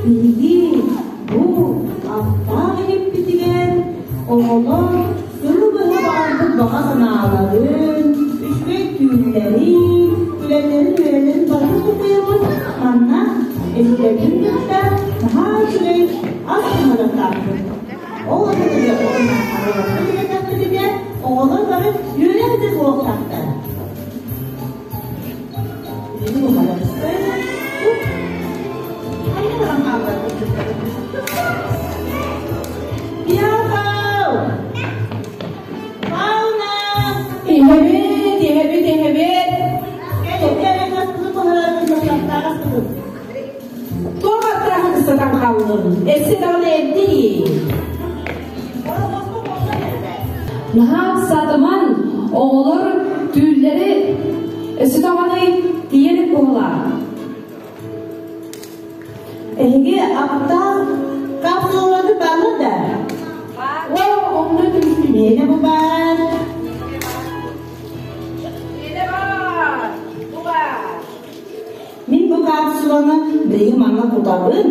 Биһиги бу аптаах иһиппитигэр оҕолор сылы быһа баҕарбыт баҕа санааларын, үчүгэй түүллэрин, үлэлэрин-үөрэлэрин барытын туппуйабыт. Манна эһиилэрбин кытта наһаа үчүгэй ас оҥоруохтаахпыт. Ол оннугар уонна араларга үлэлэтэхпитинэ, оҕолор бары үөрэх да буолуохтаахтар. Иһэбит, иһэбит, иһэбит. Туох аттааһын сатан хааллын? Эссе даҕаны эрдии. Наһаа ыксаатыман, оҕолор түүллэри өссө даҕаны тиийэн буолаа. Эһиги аптаах капсулалары бааллар да? О, онно түмүстүм. Миэнэ бу баар. Миэнэ баар. Бу баар. Мин бу капсуланы билигин манна кутабын.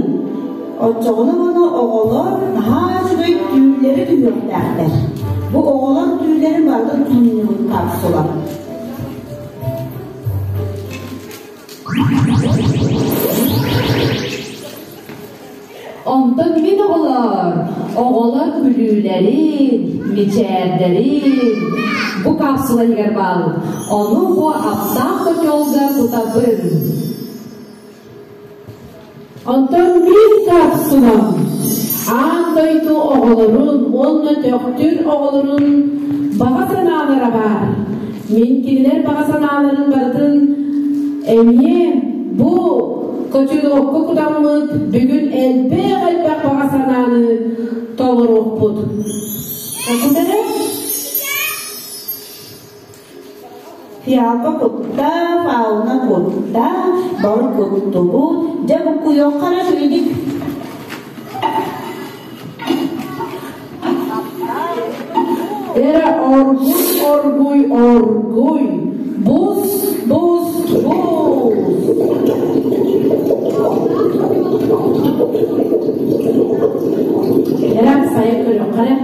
Оччоҕуна уонна оҕолор наһаа үчүгэй түүллэри түһүөхтээхтэр. Бу оҕолор түүллэрин барытын тумнубут капсула. Онтон мин оҕолор, оҕолор күлүүлэрин, мичээрдэрин бу капсула иһигэр баал. Ону бу аптаах котелга кутабын. Онтон мин капсулам аан дойду оҕолорун уонна төхтүр оҕолорун баҕа санаалара баар. Мин кинилэр баҕа санааларын барытын эмиэ бу котелокка кутаммыт бүгүн элбэх-элбэх баҕа санааны толоруохпут. Кутары Фиалка кутта, фауна кутта, бары куттубут, дьэ буккуйуохха эрэ үчүгэйдик. Эрэ оргуй, оргуй, оргуй, бус, бус, бус. Эрэ сайа көрүөххэ эрэ.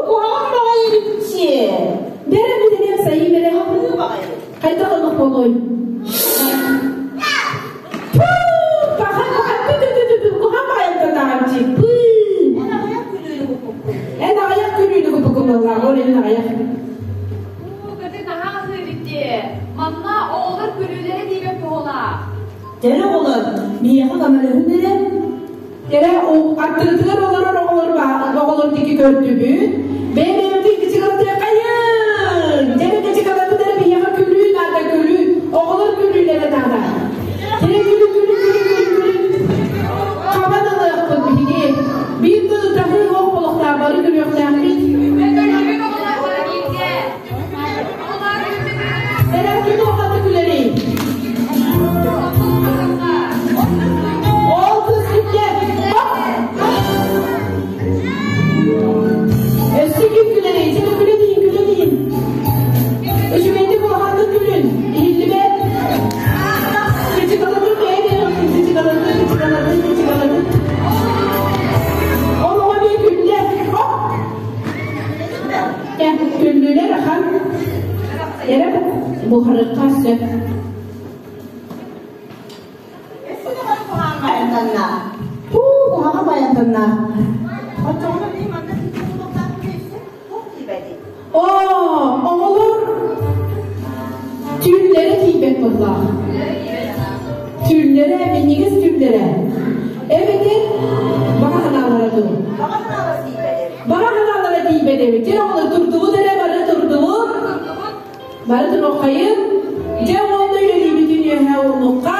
Куһаҕан баҕайы эбитчи. Бэрэ бүтэнем сайым эрэ. Хайдах оннук буолуой? Эн аҕыйах күлүүнү куппуккун ол иһин аҕыйах. Кытын наһаа сыыритти. Манна оҕолор күлүүлэрэ диэбэт буолаа. Кэрэ оҕолор, миэхэ көмөлөһүн эрэ. Кэрэ аттыгытыгар олорор оҕолор оҕолор диэки көрдүбүт. Бэйэ-бэйэбитин кычыгалтыахайын! Дьэ кычыгалаппыт эрэ биһиэхэ күлүү наада күлүү. Оҕолор күлүүлэрэ наада. Кэрэ күлүү күлүү күлүү күлүү күлүү. Хабан ылыахпыт биһиги. Биир тыл таһыы суох буолуохтаах бары күлүөхтээхпит. Көрдүбүт оҕолор бары бииргэ. Оҕолор күллүбүт. Эрэ ким улаханнык күлэрий? Ол кыз күллэ. Өссө ким күлэрий? Сен күлүн күлүн Үчүгэйдик улаханнык күлүн. Иһиллибэт. Кычыкалатын бэйэ кычыкалатын, кычыкалатын, кычыкалатын. Ол оҕо эмиэ күллэ. Күллүлэр ахан. Эрэ буһарыкка сөп. Баянтанна. Пуу, куһаҕан баянтанна. Оччоҕуна мин манна туох тиийбэтий? Оо, оҕолор түүллэрэ тиийбэт буоллаах. Түүллэрэ, минньигэс түүллэрэ. Эбэтэр баҕа санаалара дуу? Баҕа санаалара тиийбэт эбит. Баҕа санаалара тиийбэт эбит. Дьэ, оҕолор турдубут эрэ, бары турдубут. Бары туруххайын. Дьэ, уонна үөрүүбүтүн үөһэ ууннухха.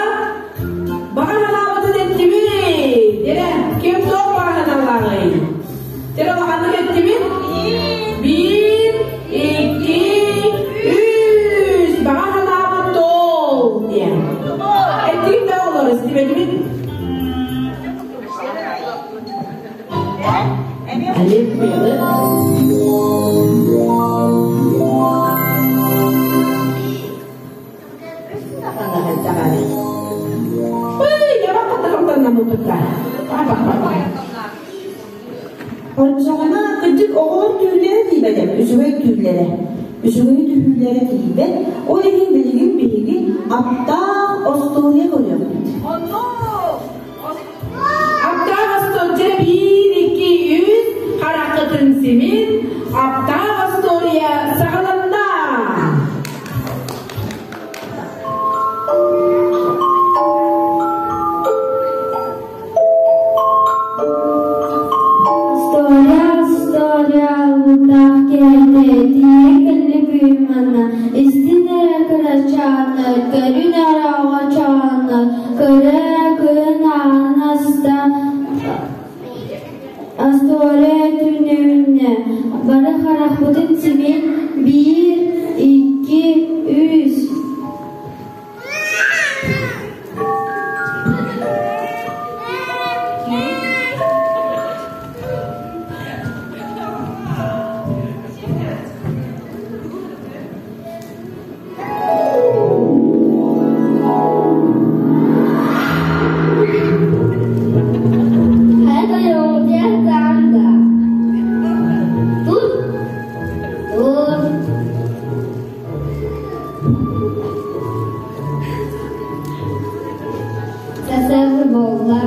Баҕа санаабытын эттибит. Дьэ, ким туох баҕа санаалааҕый? Дьэ, улаханнык эттибит. Биир. үчүгэй түүллэрэ, үчүгэй түһүүлэрэ тиийбэт. Ол иһин билигин биһиги аптаах остуоруйа көрүөхпүт. Аптаах остуолдьа биир, икки, үс, хараххытын симин, аптаах остуоруйа саҕаланна! История, история, албыннаах киһитэ тиийэн кэллэ кыйманна, истин эрэ кырачааннар, көрүн эрэ оҕочооннор, көрө күн аанын аста, Остуоруйа түннүгүнэ бары харахпытын симин биир, икки, үс Тут, тут. Сасыарда буолла.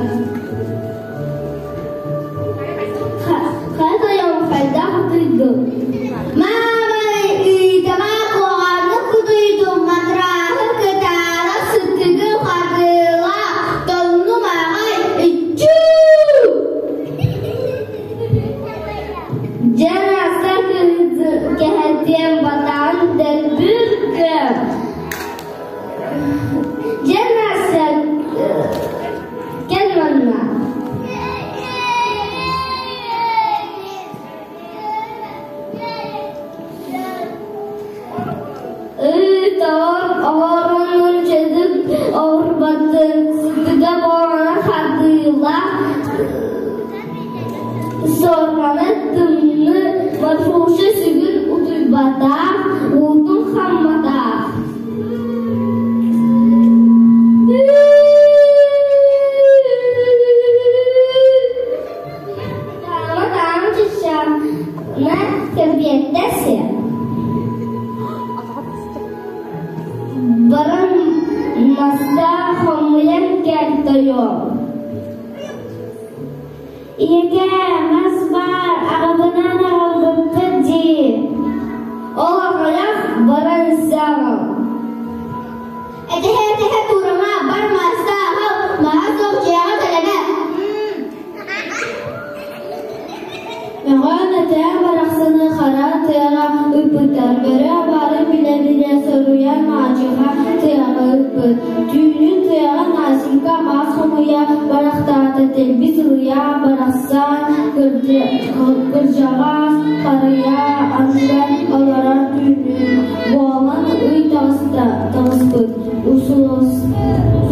Хайа тойон хайдах утуйдуҥ? Маама ыытама куһаҕаннык утуйдум, матраһы кытаанах сыттыгы хатыылаах, толлум аҕай, иччүү! Дьэ Настя кэһэтиэн батаан дэлбир кыам. Дьэ Настя кэл манна. Ыы, оҕоронун чэдик оҕурбатын сытыга буолан хардыылаах Сорҕону тымныы Марфуша сүгүн утуйбатах, уутун хамматах. Таама-таама чыччаана кэмпиэттэ сиэ. Баран маста хомуйан кэл тойуом. Ийэкээ, мас баар, аҕабынаан аҕалбыппыт дии. Ол аҕыйах баран саҕал. Этэһэ-этэһэ турума, бар маста аҕал, маһа суох дьиэҕэ кэлэмэ. Мөҕөн этээ барахсаны хара тыаҕа ыыппыттар, бөрө бары билэ-билэ соруйан маачыха тыаҕа ыыппыт. Түүнүн тыаҕа Настенька мас хомуйа барахтаата, дэлби сылыйа барахсан кырдьаҕас харыйа анныгар олорор түүнүн буолан ый таҕыспыт,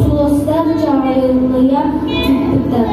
сулустар чаҕылыйа түспүттэр.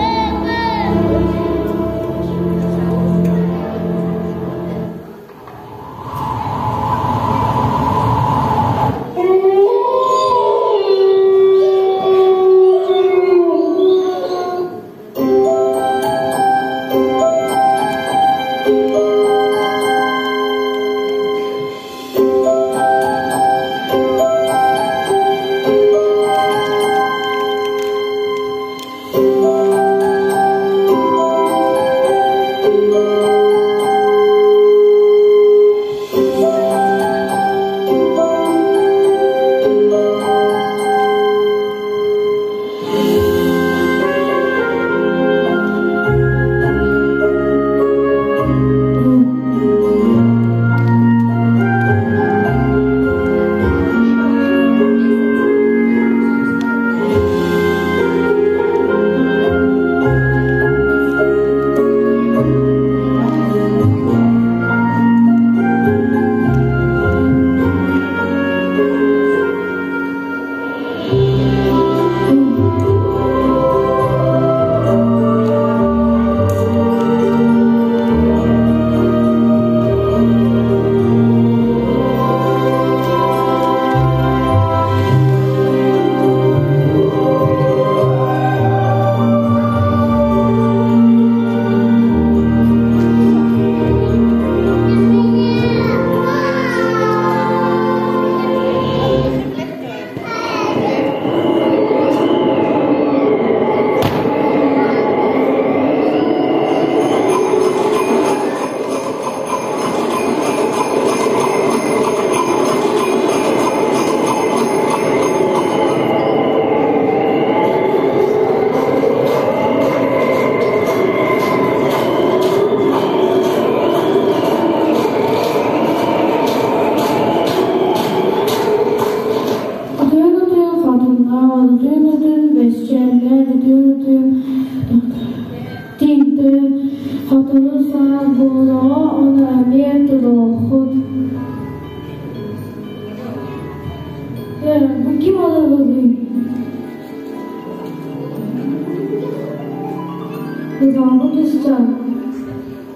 Дорообо кыысчаан.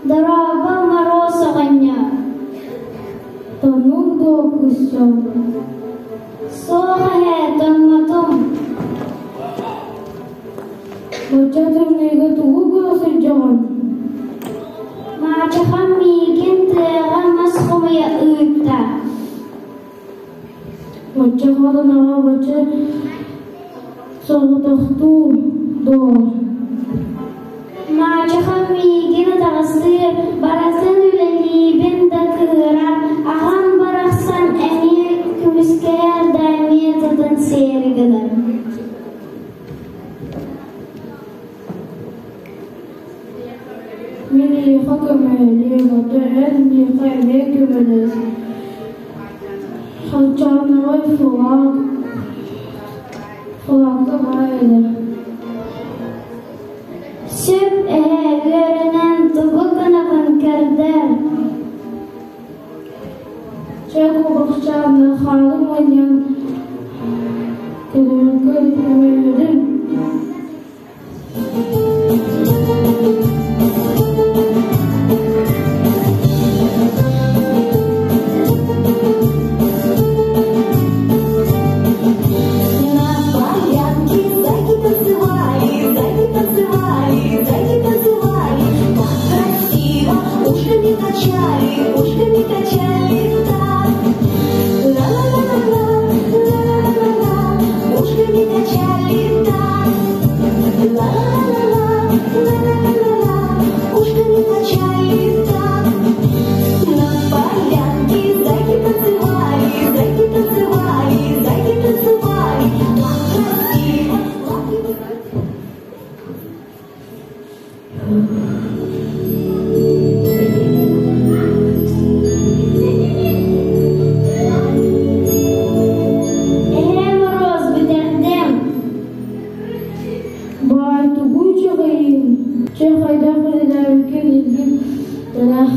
Дорообо, Моруос оҕонньор. Тоҥнуҥ дуо, кыысчаан? Суох эһээ, тоҥмотум. Бачча тымныыга тугу гына сылдьаҕын? Маачахам миигин тыаҕа мас хомуйа ыытта. Бачча хараҥаҕа бачча соҕотохтуу дуо? Маачахам миигин атаҕастыыр, барытын үлэлиибин да кыыһырар, аҕам барахсан эмиэ көмүскэһэр да эмиэ тутан сиэри гынар. Мин эйиэхэ көмөлөһүөм, оттон эн миэхэ эмиэ көмөлөс. Халчаанаҕа флаг, флагка баар этэ. Сөп эһээ, үөрэнэн тугу гынабын көрдөр. Чэ, куобахчаана, хаалым мунньан кэлэргэ көмөлөһөрүм. На полянке зайки танцевали, зайки танцевали, зайки танцевали. Так красиво, ушками качали, ушками качали так. Ла-ла-ла-ла-ла, ла-ла-ла-ла, ушками качали так. Ла-ла-ла-ла, ла-ла-ла-ла, ушками качали так. На полянке зайки танцевали, зайки танцевали, зайки танцевали. Так красиво, лапки Эһээ Моруос бүтэрдим. Баай тугуй чаҕыйыҥ, чэ хайдах үлэлээбиккин илдьит тараах.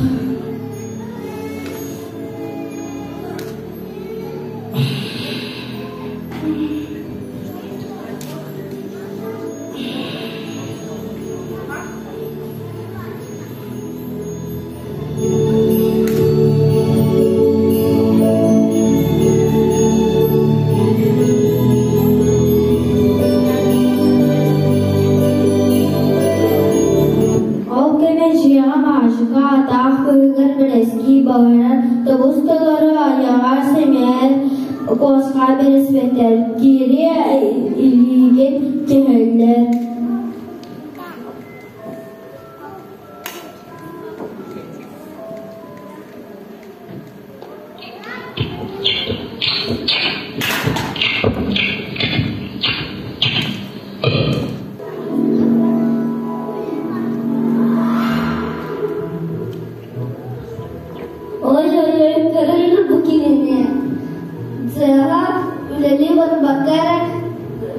Ол кэмэ дьиэҕэ Маашыка атаах быыһыгар бэрэскии баҕарар, тобус-толору айаҕар сэмээр куосха бэрэспэтэр, киириэ илиигин түһэллэр. Ой, ой, ой, көрөр бу кинини. Дьиэҕэ үлэлии барбакка эрэ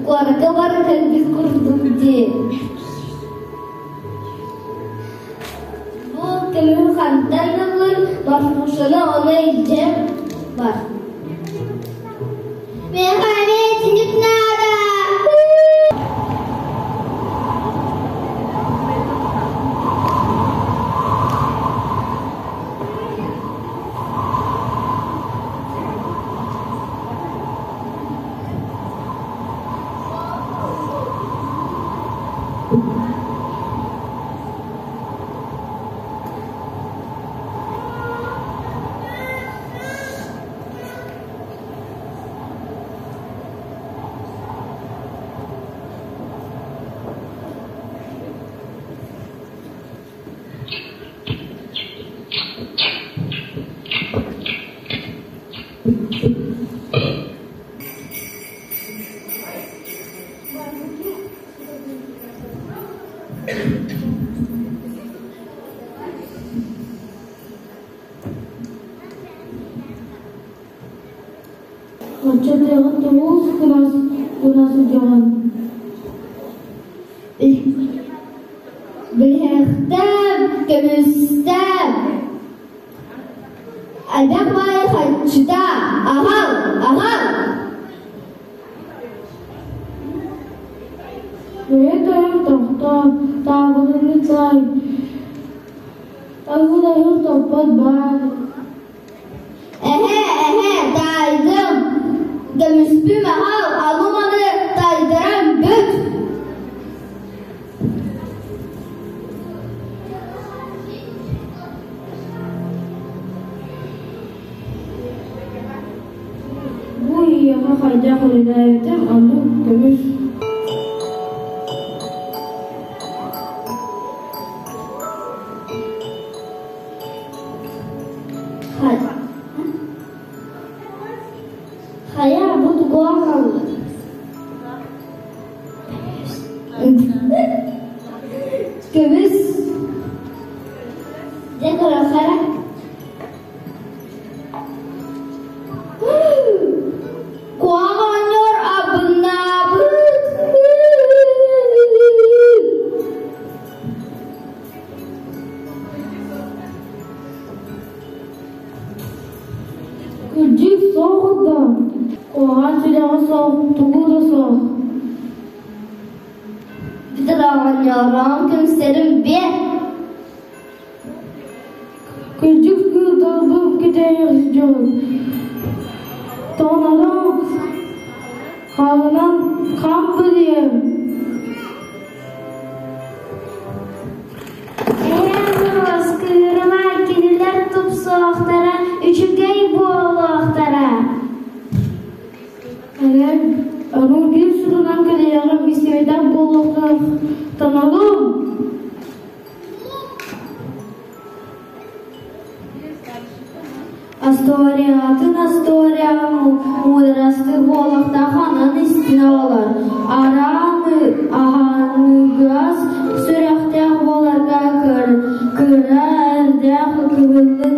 куоракка баран кэлбит курдук дии. Бу көмүл хантан ылыр, Марфушаны ону илдьэ бар. Миэхэ эмиэ итинник наада. Оччотооҕу тоҕус кылаас гына сылдьаҕын. Быһахтаах, көмүстээх, элбэх баай харчыта, аҕал, аҕал! Бэйэ тойон тохтоо. Доҕоттоор, таабырыҥҥыт саай, Айыл-айыл топпот баай. Эһэ, эһэ, таайдым, көмүспүм аһал, аны-маны тайдаран бүт! Бу эйиэхэ хайдах үлэлээбитим, оннук көмүс Хайа, бу тугу аҕаллыҥ? Көмүс. Дьэ көрөххө Куһаҕан оҕонньор абынаабыт. Кырдьык суох да, куһаҕан сүрэҕэ суох, тугу да суох. Бүтэр оҕонньорум көмүстэрим биэр. Кырдьык кыырдарбын кэтэһэр дьон. Тоҥонорум хаалынан хам билиэм. Эһэм Москуурама кинилэр тупсуохтара, үчүгэй буолуохтара. Эрэн, ону биир сурунан кэлиэҕим истибэтэх буолуохтаах. Тоҥолум! Остуоруйатын остуоруйаҕа муударастык буолуохтаах онон истинэ олор. Араан аһыныгас сүрэхтээх буоларга кыра эрдээх кыбыллык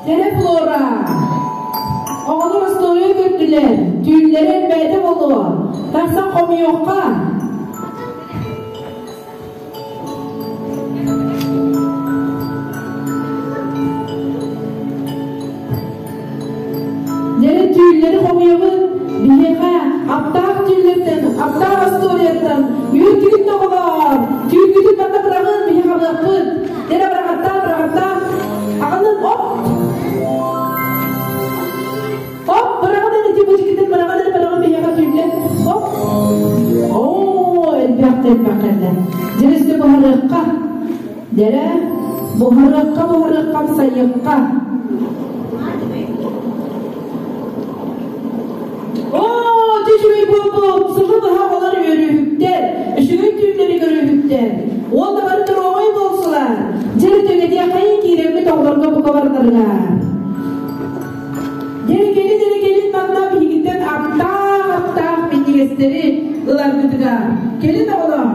Кэрэ Флора! Оҕолор остуоруйа көрдүлэр, түүллэрэ элбээтэ буолуо. Тахсан хомуйуохха. Дьэ, түүллэри хомуйабыт. Биһиэхэ аптаах түүллэртэн, аптаах остуоруйаттан үөрдүгүт да оҕолоор! Түүргүтүн манна быраҕын, биһи хабыахпыт. Дьэ, быраҕаттаа, быраҕаттаа. Аҕалын, оп! Оп, быраҕын эн ити бычыкытын быраҕын эрэ быраҕын биһиэхэ түүллэ. Оп! Оо, элбэх да элбэх кэллэ. Дьэ, өссө буһарыахха. Дэрэ, буһарыахха, буһарыахха, амсайыахха. Оо, ити үчүгэй буолбут, сылы быһа оҕолор үөрүүһүктэр, үчүгэй түүннэри көрүүһүктэр. Уонна бары доруобай буолсулар. Дьэ, түгэтиэххэйин киирэммит оҕолорго бука барыларыгар. Дьэ, кэлин эрэ кэлин манна биһигиттэн аптаах-аптаах минньигэстэри ыларгытыгар. Кэлин оҕолор.